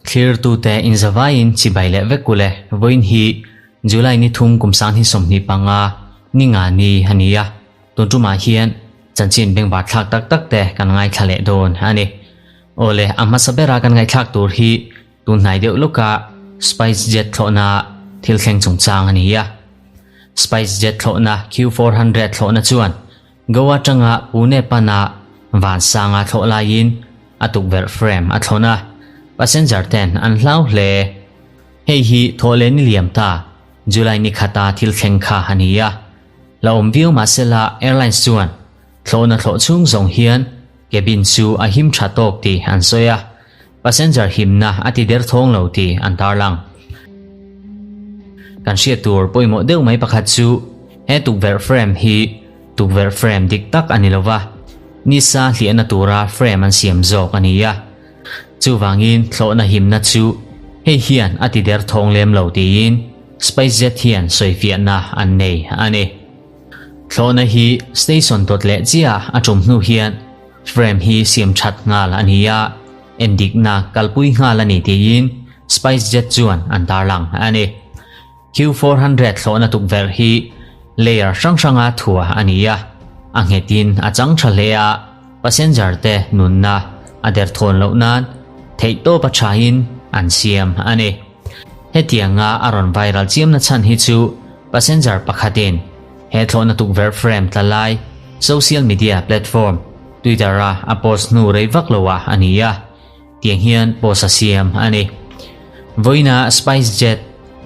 Thlirtute inzavaiin chibai leh vek ule vawiin hi July ni thum kum sang hi 25 ni nga ni a ni a, tun tumah hian chanchin bengvar thlak tak tak te kan ngaithla leh dawn a ni. Awle, a hmasa bera kan ngaihthlak tur hi tun hnai deuh lawka SpiceJet thlawhna thil thleng chungchang a ni a. SpiceJet thlawhna Q400 thlawhna chuan Goa tanga Pune pana Vansanga thlawh laiin a tukverh frame a thlawn a, passenger ten an hlau hle. Hei hi thawhleh ni liam ta, July ni khata thil thleng kha a ni a. La awm viau mahsela airlines chuan thlawhna thlawh chhung zawng hian cabin chu a him tha tawk tih an sawi a, passenger himna a ti der thawng lo tih an tarlang. Kan hriat tur pawimawh deuh mai pakhat chu he tukverh frame hi tukverh frame dik tak a ni lova, nisa hliahna tura frame an siam zawk a ni a. Chuvangin thlawhna himna chu hei hian a ti der thawng lem lo tiin SpiceJet hian sawifiahna an nei a ni. Thlawhna hi station dawt leh chiah a tum hnu hian frame hi siam that nghal a ni a, endikna kalpui nghal a ni tiin SpiceJet chuan an tarlang a ni. Q400 thlawhna tukverh hi layer hrang hranga thua a ni a, a nghetin a chang tha hle a, passenger te nunna a derthawn loh nan theihtawp a thain an siam a ni. Hetianga a rawn viral chiamna chhan hi chu passenger pakhatin he thlawhna tukverh frame tla lai social media platform Twitter-a a post hnu rei vak loah a ni a. Tiang hian post a siam a ni. Vawiina SpiceJet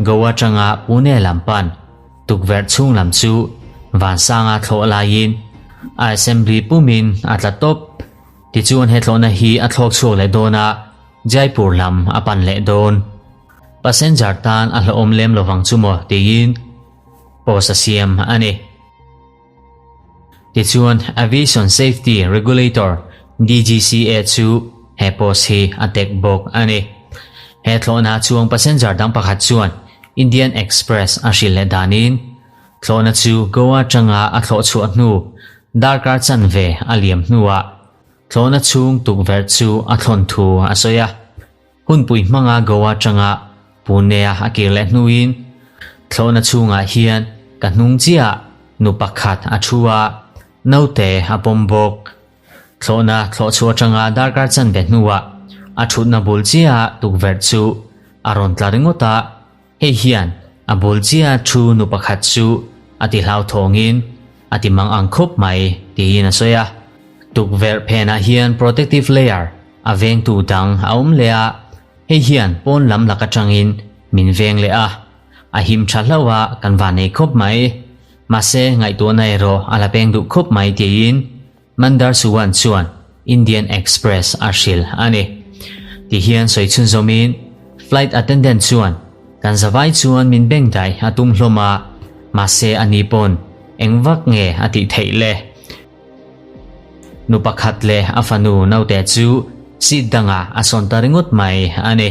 Goa atanga Pune lam pan tukverh chhung lam chu Vansanga thlawh laiin a assembly pumin a tla tawp. Tichuan he thlawhna hi a thlawk chhuak leh dawn a, Jaipur lam a pan leh dawn. Passenger tan a hlauhawm lem lovang chu maw tiin post a siam a ni. Tichuan, Aviation Safety Regulator, DGCA chu he post hi a tek bawk a ni. He thlawhna chuang passenger dang pakhat chuan Indian Express a hrilh leh danin, thlawhna chu Goa atanga a thlawh chhuah hnu darkar chanve a liam hnuah thlawhna chhung tukverh chu a thlawn thu a sawi a. Hunpui hmanga Goa atanga Pune-a a kir leh hnuin thlawhna chhungah hian ka hnung chiah nu pakhat a thu a, naute a pawm bawk. Thlawhna thlawh chhuah atanga darkar chanve hnuah a thutna bul chiah tukverh chu a rawn tla ringawt a, hei hian a bul chiah thu nu pakhat chu a ti hlauthawngin a ti mang ang khawp mai tiin a sawi a. Tukverh phenah hian protective layer a vengtu dang a awm leh a, Hei hian pawn lam lak atangin min veng leh a, a him tha hlauh a kan van nei khawp mai. Mahse ngaihtuahna erawh a la peng duh khawp mai tiin Mandar Suwan chuan Indian Express a hrilh a ni. Ti hian sawi chhunzawmin flight attendant chuan kan zavai chuan min beng daih a tum hlawm a, mahse a ni pawn eng vak nge a tih theih le? Nu pakhat leh a fanu naute chu seat dangah a sawn ta ringawt mai a ni.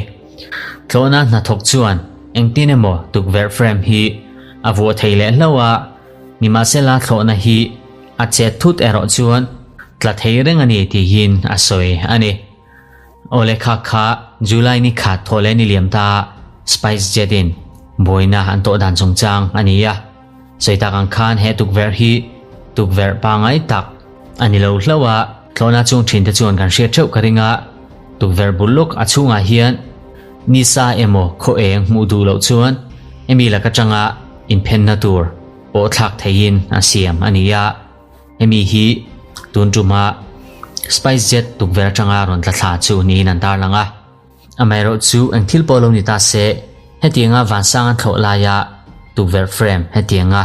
Thlawhna hnathawk chuan engtin emaw tukverh frame hi a vuah thei leh hlauh a, nimahsela thlawhna hi a chet thut erawh chuan tla thei reng a ni tihin a sawi a ni. Awle kha kha July ni khat thawh leh ni liam ta SpiceJet in buaina an tawh dan chungchang a ni a. Sawi tak ang khan he tukverh hi tukverh pangai tak a ni lo hlauh a, thlawhna chung thin te chuan kan hriat theuh ka ring a, tukverh bul lawk a chhungah hian nisa emaw khaw eng hmuh duh loh chuan hemi lak atanga inphenna tur pawh thlak theihin a siam a ni a, hemi hi tun tuma SpiceJet tukverh atanga rawn tla thla chu niin an tarlang a. Amaherawh chu eng thil pawh lo ni ta se, hetianga vansang an thlawh laia tukverh frame hetianga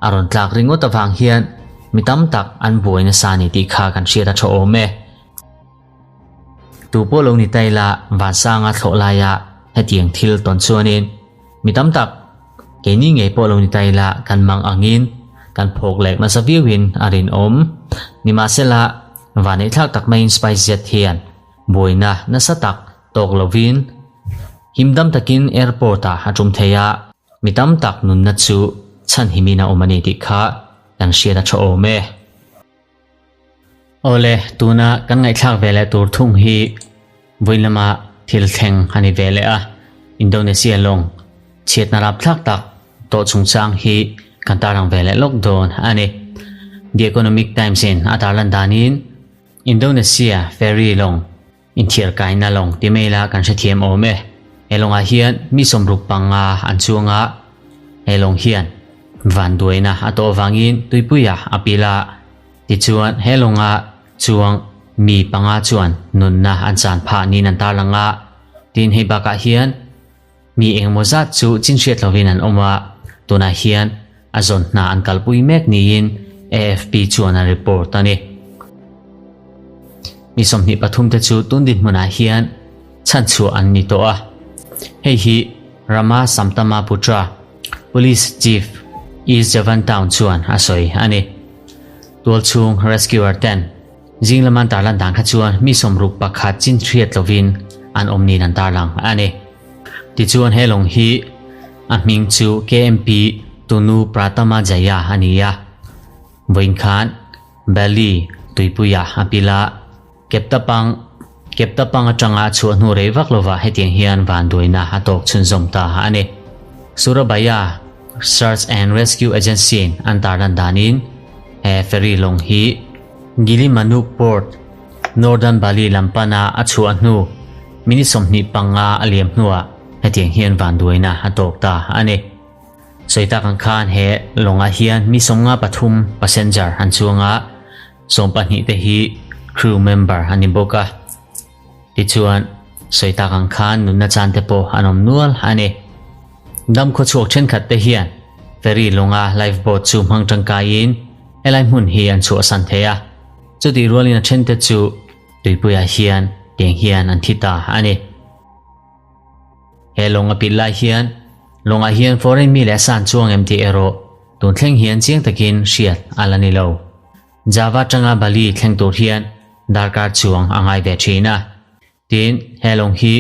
a rawn tlak ringawt avang hian mi tam tak an buai nasa a ni tih kha kan hriat a tha awm e. Tu pawh lo ni ta ila vansanga thlawh laia hetiang thil tawn chuanin mi tam tak keini ngei pawh lo ni ta ila kan mang angin kan phawk lek nasa viauin a rinawm. Nimahsela, vaneihthlak tak maiin SpiceJet hian Buaina nasa tak tawk lovin himdam takin airport-ah a tum thei a, mi tam tak nunna chu chhanhimin a awm a ni tih kha kan hriat a tha awm e. Awle, tuna kan ngaihthlak ve leh tur thung hi vawiin lama thil thleng a ni ve leh a, Indonesia lawng chhiatna rapthlak tak tawh chungchang hi kan tarlang ve leh lawk dawn a ni. The Economic Times in a tarlan danin Indonesia ferry lawng Inthiar kaina lawng ti mai la kan hrethiam awm e. He lawngah hian mi sawmruk panga an chuang a, he lawng hian vanduaina a tawh avangin tuipuiah a pil a. Tichuan he lawnga chuang mi panga chuan nunna an chan phah niin an tarlang a. Tin hei bakah hian Mi engemaw zat chu chin hriat lovin an awm a, tunah hian a zawn hna an kalpui mek niin AFP chuan a report a ni. Mi 23 te chu tun dinhmunah hian chhanchhuah an ni tawh a, hei hi Rama Samtama Putra, Police Chief, East Javan Town chuan a sawi a ni. Tualchhung rescuer ten Zing lama an tarlan dan kha chuan mi 61 chin hriat lovin an awm niin an tarlang a ni. Tichuan he lawng hi a hming chu KMP Tunu Pratama Jaya a ni a. Vawiin khan Bali tuipuia a pil a, Keptapang Keptapang atanga a chhuah hnu rei vak lovah hetiang hian vanduaina a tawk chhunzawm ta a ni. Surabaya Search and Rescue Agency-in an tarlan danin he ferry lawng hi Gilimanuk Port, Northern Bali lam pana a chhuah hnu minute 25 a liam hnuah hetiang hian vanduaina a tawk ta a ni. Sawi tak ang khan he lawngah hian mi 53 passenger an chuang a, 12 te hi crew member an ni bawk a. Tichuan, sawi tak ang khan nunna chan te pawh an awm nual a ni. Dam khawchhuak thenkhat te hian ferry lawnga life boat chu hmang tangkaiin helai hmun hi an chhuahsan thei a. Chutih rualin a thente chu tuipuiah hian tiang hian an thi ta a ni. He lawng a pilh lai hian lawngah hian foreign mi leh san chuang em tih erawh tun thleng hian chiang takin hriat a la ni lo. Java atanga Bali thleng tur hian darkar chuang a ngai ve thin a. Tin, he lawng hi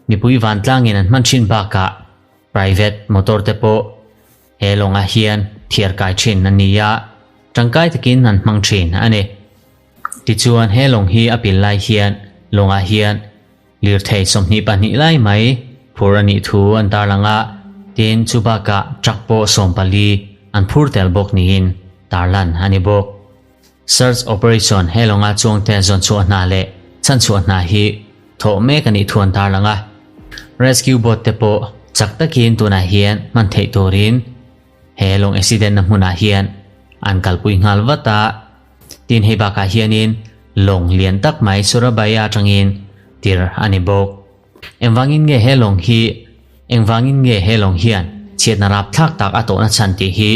mipui vantlangin an hman thin bakah private motor te pawh he lawngah hian thiar kai thin a ni a, tangkai takin an hmang thin a ni. Tichuan he lawng hi a pil lai hian lawngah hian lirthei 22 lai mai phur a nih thu an tarlang a, tin chu bakah truck pawh 14 an phur tel bawk niin tarlan a ni bawk. Search operation he lawnga chuangte zawn chhuah hna leh chhanchhuah hna hi thawh mek a nih thu an tarlang a. Rescue boat te pawh chak takin tunah hian hman theih turin he lawng accident na hmunah hian an kalpui nghal vat a. Tin hei bakah hianin lawng lian tak mai Surabaya atangin tir a ni bawk. Engvangin nge he lawng hi Engvangin nge he lawng hian chhiatna rapthlak tak a tawhna chhan tih hi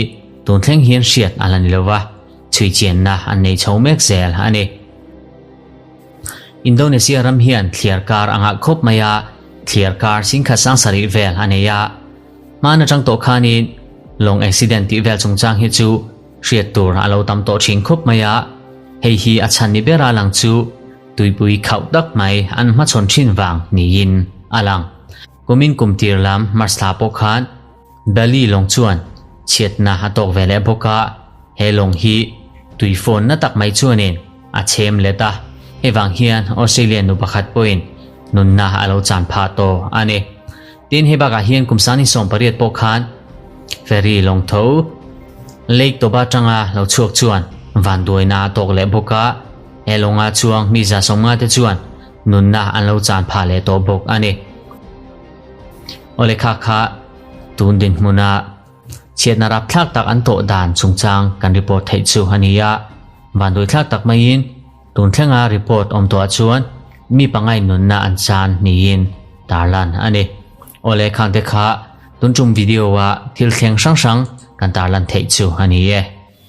tun thleng hian hriat a la ni lo va, chhuichianna an nei chho mek zel a ni. Indonesia ram hian thliar kar a ngah khawp mai a, thliar kar singkhat sang sarih vel a nei a. Hman atang tawh khanin lawng accident tih vel chungchang hi chu hriat tur a lo tam tawh thin khawp mai a, hei hi a chhan ni bera lang chu tuipui khauh tak mai an hmachhawn thin vang niin a lang. Kumin kum tir lam March thla pawh khan Bali lawng chuan chhiatna a tawk ve leh bawk a, he lawng hi tui fawn na tak mai chuanin a chhem let a, hei vang hian Australia nu pakhat pawhin nunna a lo chan phah tawh a ni. Tin hei bakah hian kum sangni 18 pawh khan ferry lawng tho Lake Toba atanga lo chhuak chuan vanduaina a tawk leh bawk a, he lawnga chuang mi 150 te chuan nunna an lo chan phah leh tawh bawk a ni. Awle kha kha tun dinhmuna chhiatna rapthlak tak an tawh dan chungchang kan report theih chu a ni a, vanduaithlak tak maiin tun thlenga report awm tawhah chuan mi pangai nunna an chan niin tarlan a ni. Awle khangte kha tun tum video-a thil thleng hrang hrang kan tarlan theih chu a ni e.